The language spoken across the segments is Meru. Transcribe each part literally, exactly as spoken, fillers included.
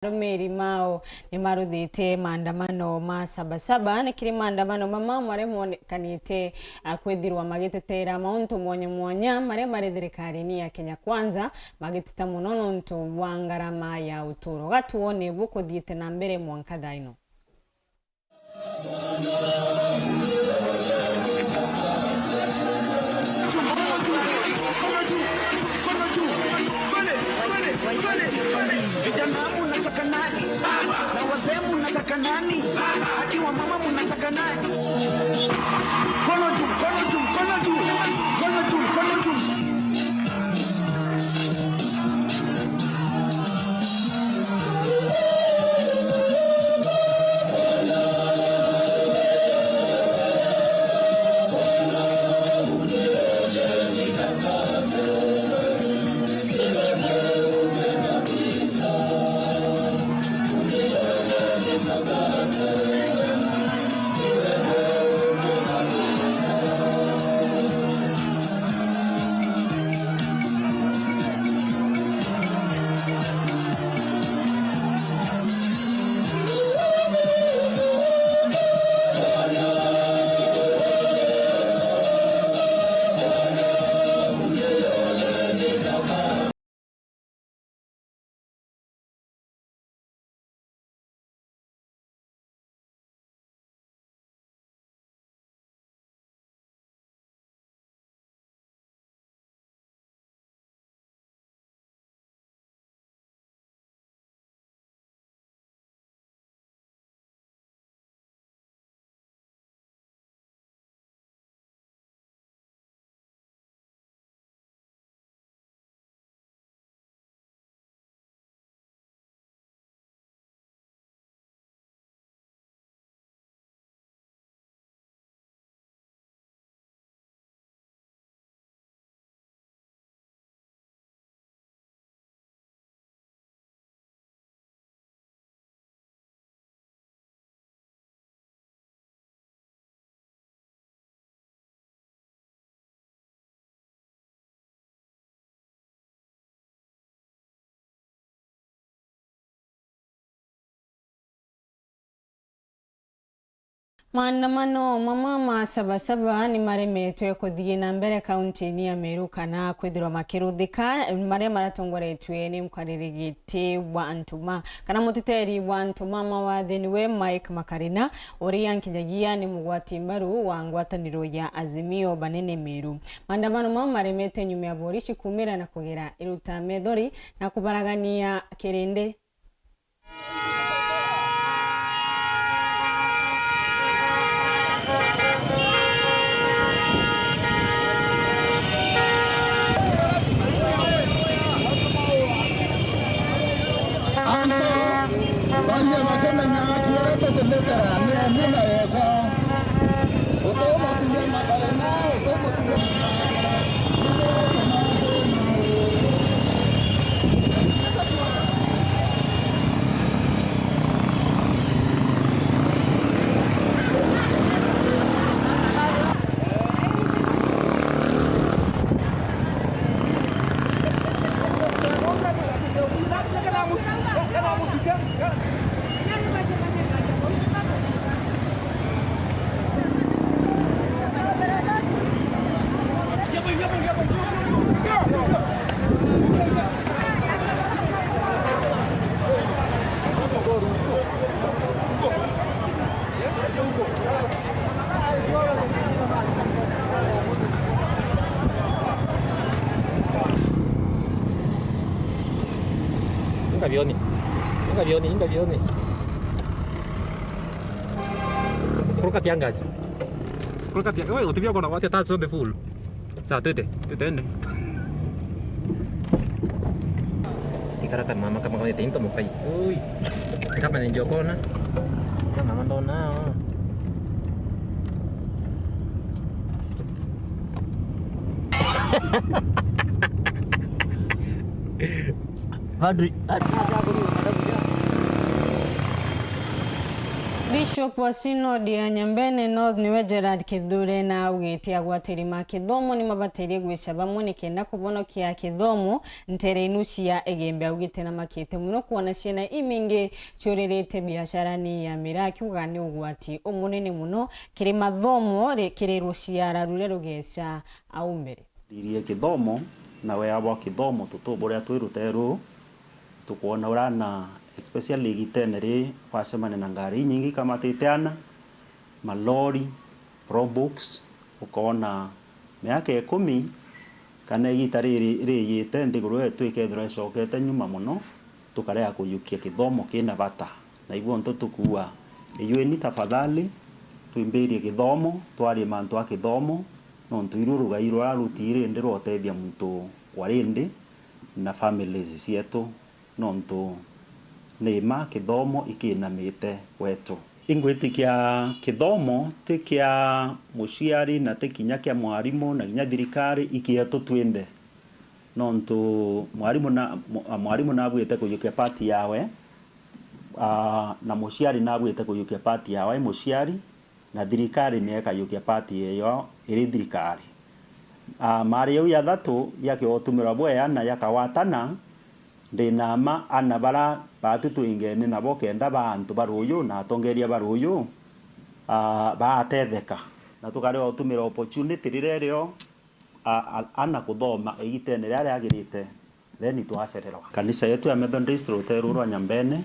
Arumiri mao ni maruthite maandamano ma Sabasaba. Ni kiri maandamano mama maria monekanite, a, kwithirwa magitetera mauntu mwanya mwanya maria mari thirikarini ya Kenya Kwanza, magiteta mono nontu bwa ngarama ya uturo. Gatuone bukuthiite na mbere mwanka thaa ino. Vijana mnataka nani? Na wazee mnataka nani? Hadi wamama mnataka nani? Mkono juu, mkono juu, mkono juu. Mkono juu, mkono juu. Maandamano mama ma Sabasaba ni maremetwe kuthii na mbere kaunti-ini ya Meru, kana kwithirwa makiruthika, maria maratongoretue ni mukariri giti wa antu ma, kana muteteri wa antu ma mawathini we Mike Makarina, uria nkinyagia ni mugwati mbaru wa ngwataniro ya Azimio Banene Meru. Maandamano mama maremete nyuma ya borisi kumira na kugera iruta methori na kubaragania kirindi. Antu baria bakimenyaga kiria tukuthitira ni emina yekwa. Inga bioni. Inga bioni, inga bioni. Kuruka tiangazi. Kuruka tia-, we, utibia kona wate taa cionthe full. Sawa, twite, twite ende. Ikara kama mama, kama kama into mukai. Ui. Kama ni njokona. Kama mama ndona. Padri, padri. Bishop wa Synod ya Nyambene North niwe Gerard Kithure na augite agwatiri ma kithomo ni mabatirie gwica bamwe nikenda kubonokia kithomo ntere inu cia Igembe. Augite namakite muno kwona ciana imingi ciuririte biacarani ya miraa, akiuga ni ugwati umunene muno kiri mathomo ri-, kiri ruciara ruria rugeca au mbere. Ndirie kithomo, na wea bwa kithomo tutu buria twi ruteru, tukwona ura na, especially igitene ri, wacemania na ngari inyingi ikamatite ana, malori, probox, ukoona miaka ikumi kana igita riri riyite, nthiguru yetu ikethirwa icokete nyuma mono, tukarega kujukia kithomo kina bata. Na ibu untu tukuua, iyueni tafadhali, twimbirie kithomo, twarie mantu a kithomo, nontu iru rugai ruria rutiri ndi rwa utethia muntu wa rindi na families cietu, nontu ni ma kithomo ikinamite gwetu. Ingwitikia kithomo ti kia muciari na ti kinya kia mwarimu na kinya thirikari, ikietu twinthe. Nontu mwarimu na, mu-, mwarimu nabuite kujukia part yawe, aa, na muciari nabuite kujukia part yawe, muciari, na thirikari ni ekajukia part eyo iri thirikari. Aa, mari jau ya thatu yakiotumirwa bwea na yakawatana, ndina ma ana bara baatu twingene nabo kenda ba antu ba ruuju na atongeria ba ruuju, aa, baatetheka. Na tukaria utumira opportunity riria irio a, a, ana kuthoma igitene riria riagirite, then twacererwa. Kanisa yetu ya Methodist ruteru rwa Nyambene,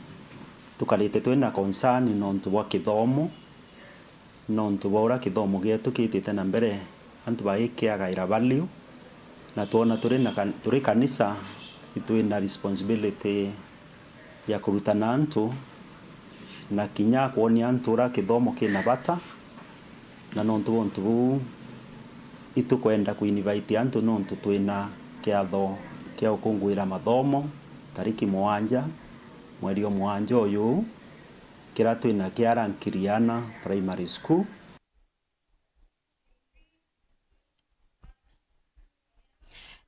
tukarite twina concern nontu bwa kithomo, nontu bwa uria kithomo gietu kiitite na mbere, antu bagikiagaira value, na twona turi na kan-, turi kanisa, itwina responsibility ya kurutana antu, na kinya kwonia antu uria kithomo kina bata. Na nontu bwa untu buu, itukwenda kuinvite antu nontu twina kiatho kia ukunguira mathomo tariki mugwanja mweri o mugwanja uyu, kiria twina kia Rankiriana Primary School.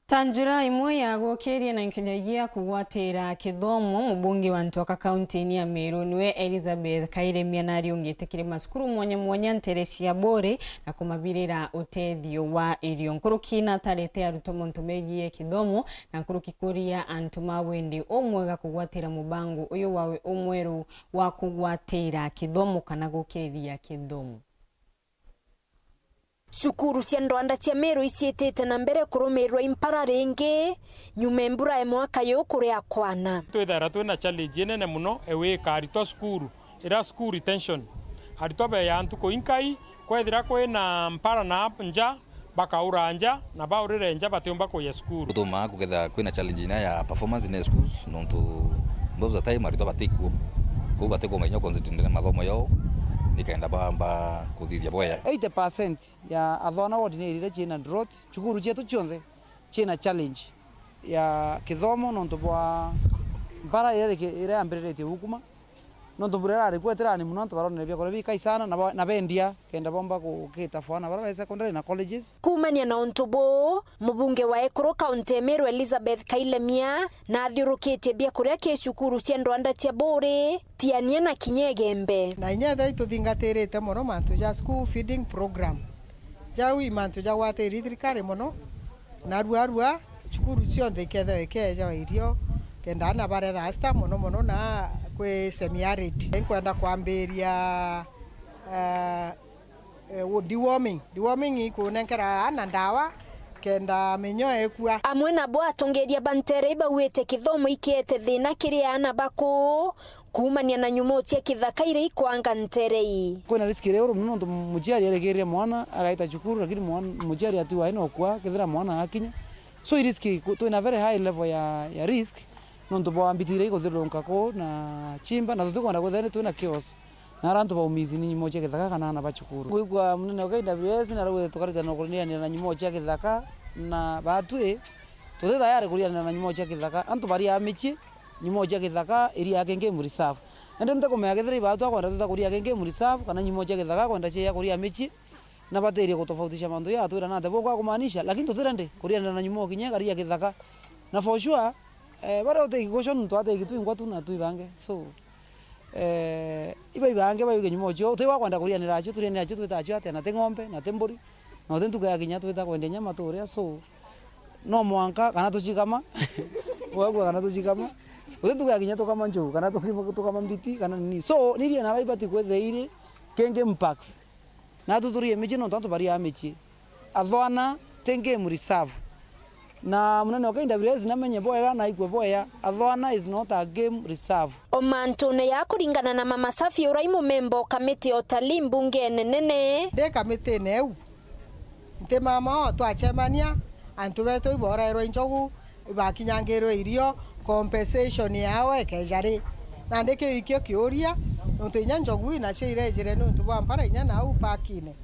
Ta njira imwe ya gukiria na nkinyagia kugwatira kithomo, mubunge wa Ntwaka kaunti-ini ya Meru niwe Elizabeth Kairemia nariungite kiri macukuru mwanya mwanya ntere cia Buri na kumabirira utethio wa irio. Nkuruki natarite arutwo mantu megie kithomo na nkuruki kuria antu ma wendi umwega kugwatira mubango uyu wawe umweru wa kugwatira kithomo kana gukiriria kithomo. Cukuru cia ndwanda cia Meru iciitite na mbere kurumirwa i mpara ringi nyuma e mbura ya mwaka yu kuria kwana. Twithaira twina challenge inene mono e wika aritwa cukuru, ira school retention. Aritwa beya ntuku inkai, kwethira kwina mpara na nja, bakaura nja, na baurire nja batiumba kuya cukuru. Gutuma kukethira kwina challenge ina ya performance in the schools, nontu most of the time aritwa batikuo. Kou batikumenya concentrate na mathomo yao, nikenda bamba kuthithia bwega. Eighty percent ya athwana ward ni iria ciina drought. Cukuru cietu cionthe ciina challenge ya kithomo nontu bwa mbara iria riki-, iria yambiriritie gukuma. Nontu mbura irari kuo itirani mono, antu baronere biakuria bikai sana na ba-, na bendia kenda bomba gukita fwana bara be secondary na colleges. Kuumania na untu buu, mubunge wa ekuru kaunti ya Meru Elizabeth Kailemia nathiurukitie biakuria ki cukuru cia ndwanda cia Buri, Tiania na kinya Igembe. Na inya ethira ituthingatirite mono mantu ja school feeding program. Jau i mantu jagwatiri thirikari mono, narua arua cukuru cionthe ikethirwa ikeejawa irio, kenda ana baretha asta mono mono na kwi semi-arid. Inkwenda kwambiria, eh, eh, deworming. Deworming ikunenkera ana ndawa kenda minyoo ikua. Amwe nabo atongeria ba ntere ibauite kithomo ikiete thina kiri ana bakuu, kuumania na nyumo cia kithaka iria ikwanga ntere ii. Kwina risk iria uru mono nontu muciari erigirire mwana agaita cukuru, lakini mwan-, muciari atiwa aina ukua kethira mwana agakinya. So i risk ku-, twina very high level ya, ya risk nontu bwa mbiti iria iguthirunka kuu na chimba, na tutikwenda kwithira ni twina chaos na ara antu baumizi ni nyumo cia kithaka kana ana ba cukuru. Ngwigua munene wa K W S narauga tukaritana kurianira na nyumo cia kithaka, na batwi tuti tayari kurianira na nyumo cia kithaka. Antu baria micii, nyumo cia kithaka iria ya Kengemu Reserve. Indi ntikumenya kethira ibaatu akwenda tuta kuria Kengemu Reserve kana nyumo cia kithaka akwenda cia kuria micii, na batirie gutofautisha mantu ya atwira nate. Bukwa kumaanisha, lakini tutire ndi kurianira na nyumo kinya ikaria kithaka. Na for sure, eh, baria uteki gusho ntu ateki twingwa tu na twibange. So, Eh, iba ibange baiuge nyuma ucio, uti wa kwenda kurianira acio, turianira acio twita acio atia, na ti ng'ombe, na ti mburi, na uti ntuku ya kinya twita kwendia nyama turia, so, no mwanka kana tucikama, wagua kana tucikama, uti ntuku ya kinya tukama njogu, kana tukima-, tukama mbiti, kana nini. So, ni riana ria ibati kwithira iri kingi impacts. Natu turi micii nontu antu bari a micii. Athwana ti game reserve. Na munene wa K W S namenye bwega na aikue bwega, Athwana is not a game reserve. O mantune ya kuringana na Mama Safi uria i mumemba o kamiti ya utalii mbungene nene. Ndi kamitine iu, nti mama o twacemania, antu betu iborairwa injogu, ibakinyangirwe irio, compensation yao ikeja ri? Nandi kiu ikio kiuria, nontu inya njogu inacio irejire niuntu bwa mpara inya nau parkine.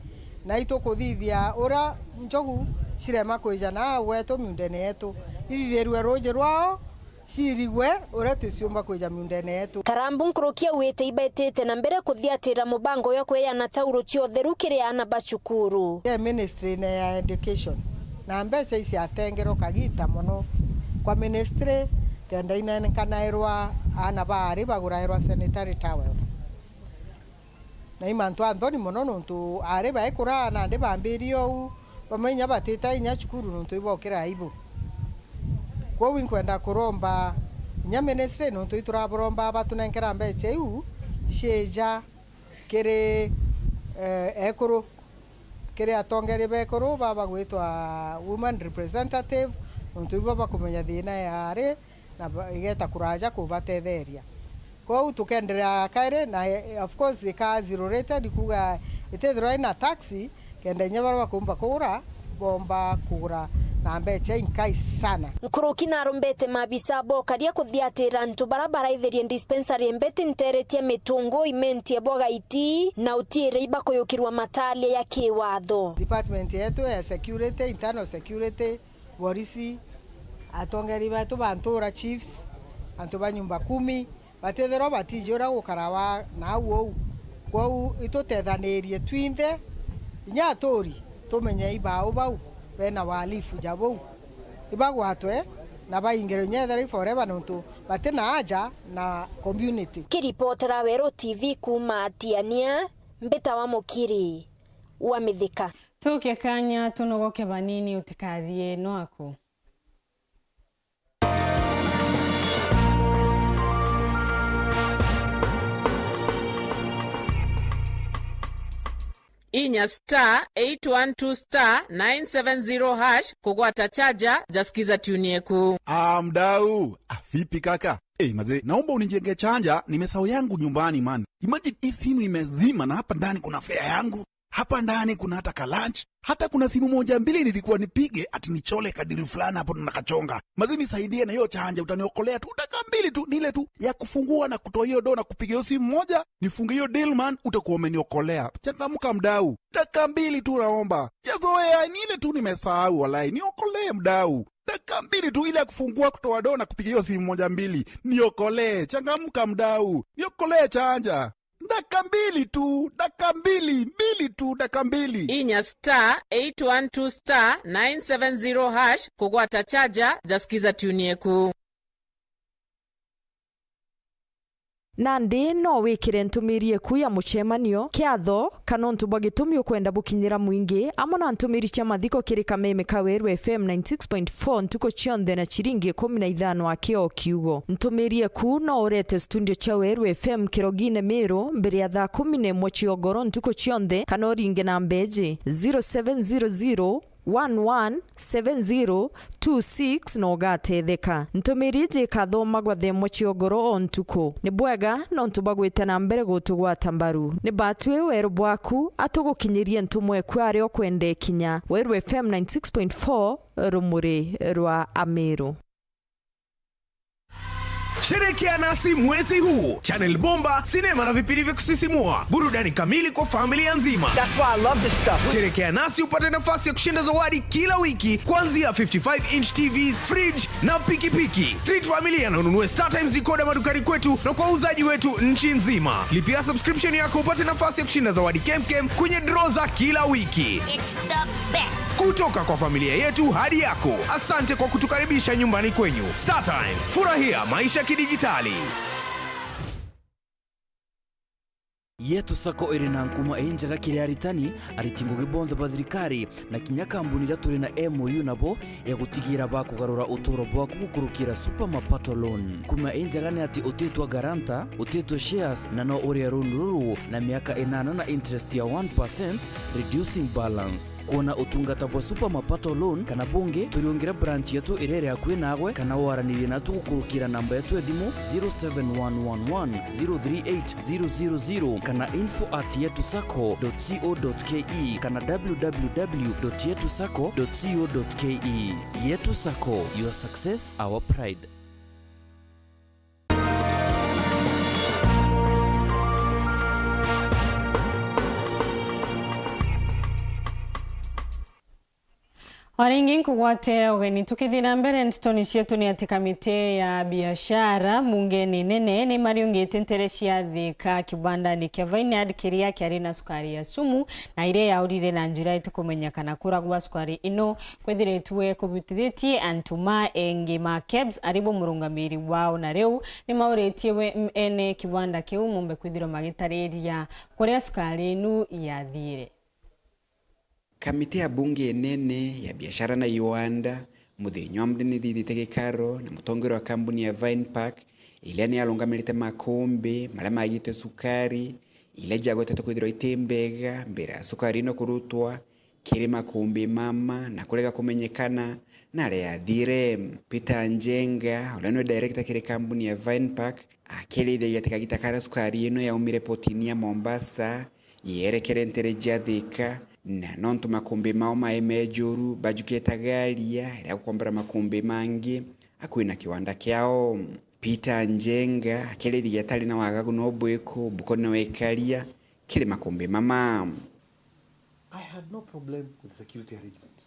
Na itukuthithia uria njogu cirema kwija naa gwetu miundene yetu, ithithirue ruuji rwao, cirigwe uria tuciumba kwija miundene yetu. Karambu nkuruki augite ibetite na mbere kuthiatira mubango jwa kweana tauro cia utheru kiri aana ba cukuru. Ye ministry-ine ya education, na mbeca iciatengerwa kagita mono kwa ministry, kenda inenekanairwa aana baari bagurairwa sanitary towels. Na i mantu a nthoni mono, nontu aari baikura nandi bambirie ou, bamwe inya batita inya cukuru nontu ibokira aibu. Kwou inkwenda kuromba inya ministry, nontu ituraboromba batunenkera mbeca iu ciija kiri, eh, ekuru, kiri atongeria bekuru baba gwitwa woman representative, nontu ibo bakumenya thina yaari na ba-, igeta kuraja kubatetheria. Kwou tukenderea kairi na, eh, of course, ika zero rated, kuuga itithirwa ina tax, kenda inya baria bakumba kugura, bomba kugura na mbeca inkai sana. Nkuruki narombete maabisa bokaria kuthiatira antu baria baraithirie dispensary mbeti nteretie mitungu imentie bwa gaiti na utiire ibakuyukirwa matalia ya kiwatho. Department yetu ya security, internal security, borisi, atongeri betu ba ntura, chiefs, antu ba nyumba kumi, batithirwa batiji uria gukarawa nau uu. Kwou itutethanirie twinthe, inya aturi, tumenye ibau bau bena walifu ja buu, ibagwatwe na baingirwe inya ethera i forever, nontu batina aja na community. Kiripotera Weru T V kuuma Tiania, mbitawa Mukiri wa Mithika. Tukie kanya tunogoke banini, utikathie nwaku. Inya star eight one two star nine seven zero hash kugwata charger ja Skiza Tune Yeku. Ah, mdau. Ah, vipi kaka? Eh, mazee, naomba unijenge charger, nimesahau yangu nyumbani, man. Imagine hii simu imezima na hapa ndani kuna fare yangu. Hapa ndani kuna hata ka lunch. Hata kuna simu moja mbili nilikuwa nipige ati nichole ka deal fulani hapo na kachonga. Mazee, nisaidie na hiyo charger, utaniokolea tu dakika mbili tu, ni ile tu ya kufungua na kutoa hiyo do na kupiga hiyo simu moja, nifunge hiyo deal, man, utakuwa umeniokolea. Changamka mdau. Dakika mbili tu naomba. Sijazoea, ni ile tu nimesahau walai. Niokolee mdau. Dakika mbili tu ile ya kufungua, kutoa do na kupiga hiyo simu moja mbili. Niokolee. Changamka mdau. Niokolee charger. Dakika mbili tu, dakika mbili, mbili tu, dakika mbili. Inya star eight one two star nine seven zero hash kugwata charger ja Skiza Tune Yeku. Nandi no wikire ntumiri eku ya mucemanio, kiatho, kana untu bwa gitumi ukwenda bukinyira mwingi, amwe na ntumiri cia mathiko kiri kameme ka Weru F M ninety six point four ntuku cionthe na ciringi ikumi na ithano aki o kiugo. Ntumiri eku no urete studio cia Weru F M Kirogine Miru mbere ya thaa kumi na imwe cia ugoro ntuku cionthe, kana uringe namba iji, zero seven zero zero, one one seven zero two six, na ugatetheka. Ntumiri iji ikathomagwa thaa imwe cia ugoro o ntuku. Ni bwega nontu bwa gwita na mbere gutugwata mbaru. Ni batwi weru bwaku, atugukinyirie ntumwa eku aria ukwenda ikinya. Weru F M ninety six point four, rumuri rwa Amiru. Sherekea nasi mwezi huu. Channel bomba, sinema na vipindi vya kusisimua. Burudani kamili kwa familia nzima. That's why I love this stuff. Sherekea nasi upate nafasi ya kushinda zawadi kila wiki, kuanzia fifty-five inch T V, fridge na pikipiki. Treat familia na ununue StarTimes decoder madukani kwetu na kwa wauzaji wetu nchi nzima. Lipia subscription yako upate nafasi ya kushinda zawadi kemkem kwenye draw za kila wiki. It's the best. Kutoka kwa familia yetu hadi yako, asante kwa kutukaribisha nyumbani kwenyu. StarTimes, furahia maisha kidijitali. Yetu Sacco iri na nkuma injega kiri aritani, ariti ngugi bonthe ba thirikari, na kinya kambuni iria turi na M O U nabo ya gutigira bakugarura uturo bwaku gukurukira Super Mapato Loan. Nkuma injega ni ati utitwa guarantor, utitwa shares, na no urie loan ruru na miaka inana na interest ya one percent, reducing balance. Kwona utungata bwa Super Mapato Loan kana bungi, turiungire branch yetu iria iri akui naagwe, kana waranirie natu gukurukira namba yetu ya thimu zero seven one one one zero three eight zero zero zero kana info at yetu sacco dot co dot ke kana w w w dot yetu sacco dot co dot ke. Yetu Sacco, your success, our pride. O ringi nkugwate ugeni. Tukithira mbere ntetoni cietu, ni ati kamiti ya biashara mbungene nene ni mariungite ntere cia Thika kibandani kia Vineyard kiria kiari na sukari ya sumu na iria yaurire na njira itikumenyekana. Kuragwa sukari ino kwithiritwe kubutithitie antu ma engi ma kebs ari bo murungamiri wao, na riu ni mauritie we ene kibanda kiu mombe kwithirwa magitariria kuria sukari inu yathiire. Kamiti ya bunge nene ya biashara na iwanda, muthenya wa mbere ni thithite gikaro na mutongeria wa kambuni ya Vine Park, iria ni arungamirite makumbi maria magite sukari, iria jagwetetwe kwithirwa iti mbega mbere ya sukari ino kurutwa kiri makumbi mama na kurega kumenyekana na aria yathire. Peter Njenga, uria niwe director kiri kambuni ya Vine Park, akirithagia ati kagita karia sukari ino yaumire potini ya Mombasa, yerekere ntere cia Thika, na nontu makumbi mao mai mejuru, bajukite garia ria gukombora makumbi mangi akui na kiwanda kiao. Peter Njenga akirithagia atari na wagagu no bwiku bukoni na wekaria kiri makumbi mama. I had no problem with the security arrangement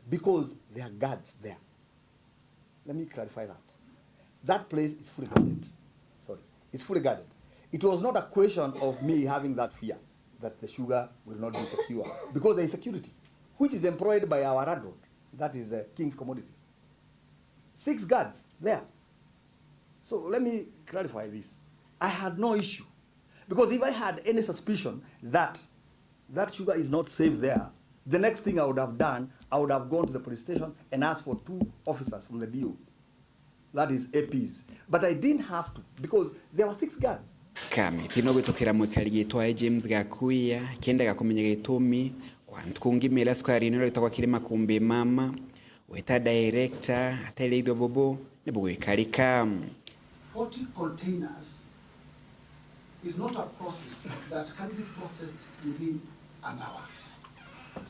because there are guards there. Let me clarify that. That place is fully guarded. Sorry, it's fully guarded. It was not a question of me having that fear that the sugar will not be secure because there is security, which is employed by our landlord, that is, uh, King's Commodities. Six guards there. So let me clarify this. I had no issue because if I had any suspicion that that sugar is not safe there, the next thing I would have done, I would have gone to the police station and asked for two officers from the D O, that is A Ps. But I didn't have to because there were six guards. Kamiti no gwitukira mwikari gitwae James Gakuya, kiendaga kumenya gitumi kwa ntuku ngima iria sukari ino iretagwa kiri makumbi mama, weta director atereithwe bubu ni bugwikarika. Forty containers is not a process that can be processed within an hour.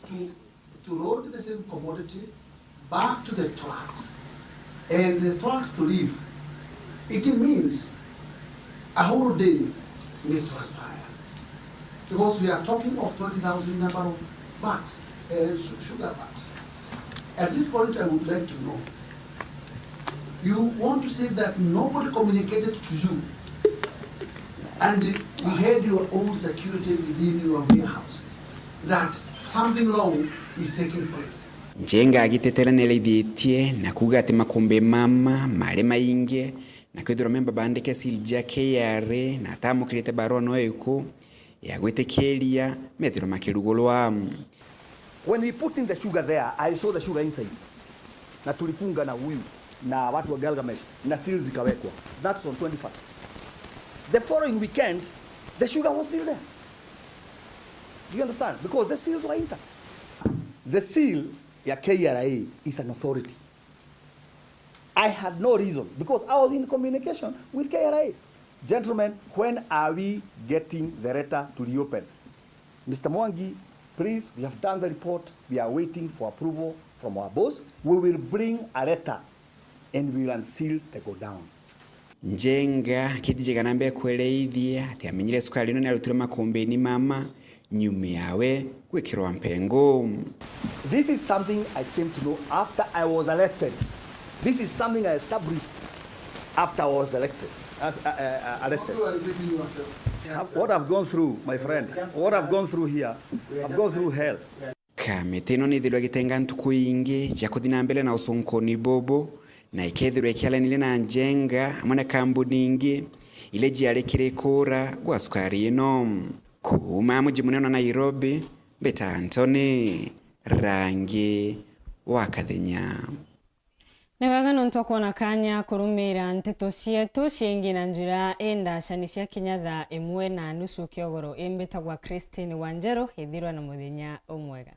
To, to load the same commodity back to the trucks and the trucks to leave, it means a whole day may transpire. Because we are talking of twenty thousand number of bags, uh, su-, sugar bags. At this point, I would like to know, you want to say that nobody communicated to you and you had your own security within your warehouses, that something wrong is taking place. Njenga agiteteera ni araithitie na kuuga ati makumbi mama mari maingi na kwithirwa memba baandike seal ja K R A na atamukirite barua no iku ya gwitikiria methirwe makirugurwa. When we put in the sugar there, I saw the sugar inside. Na tulifunga na huyu na watu wa Galgamesh na seals zikawekwa. That's on twenty-first. The following weekend, the sugar was still there. Do you understand? Because the seals were intact. The seal ya K R A is an authority. I had no reason because I was in communication with K R A. Gentlemen, when are we getting the letter to reopen? Mister Mwangi, please, we have done the report. We are waiting for approval from our boss. We will bring a letter and we will unseal the godown. Njenga akithijika na mbere kwereithia ati amenyire sukari ino ni arutirwe makumbini mama nyuma yawe gwikirwa mpengo. This is something I came to know after I was arrested. This is something I established after I was elected, as, uh, uh, arrested. What I've gone through, my friend, what I've gone through here, I've gone through hell. Kamiti ino nithirwa igitenga ntuku ingi cia kuthi na mbere na ucunkuni bubu, na ikethirwa ikiaranire na Njenga amwe na kambuni ingi iria jiari kiri kuura gwa sukari ino. Kuuma muji munene wa Nairobi, mbita Anthony Rangi wa Kathenya. Ni wega nontu wa kwona kanya kurumiira nteto cietu ciingi na njira indaca ni cia kinya thaa imwe na nusu kiogoro. Imbitagwa Christine Wanjeru, ithirwa na muthenya umwega.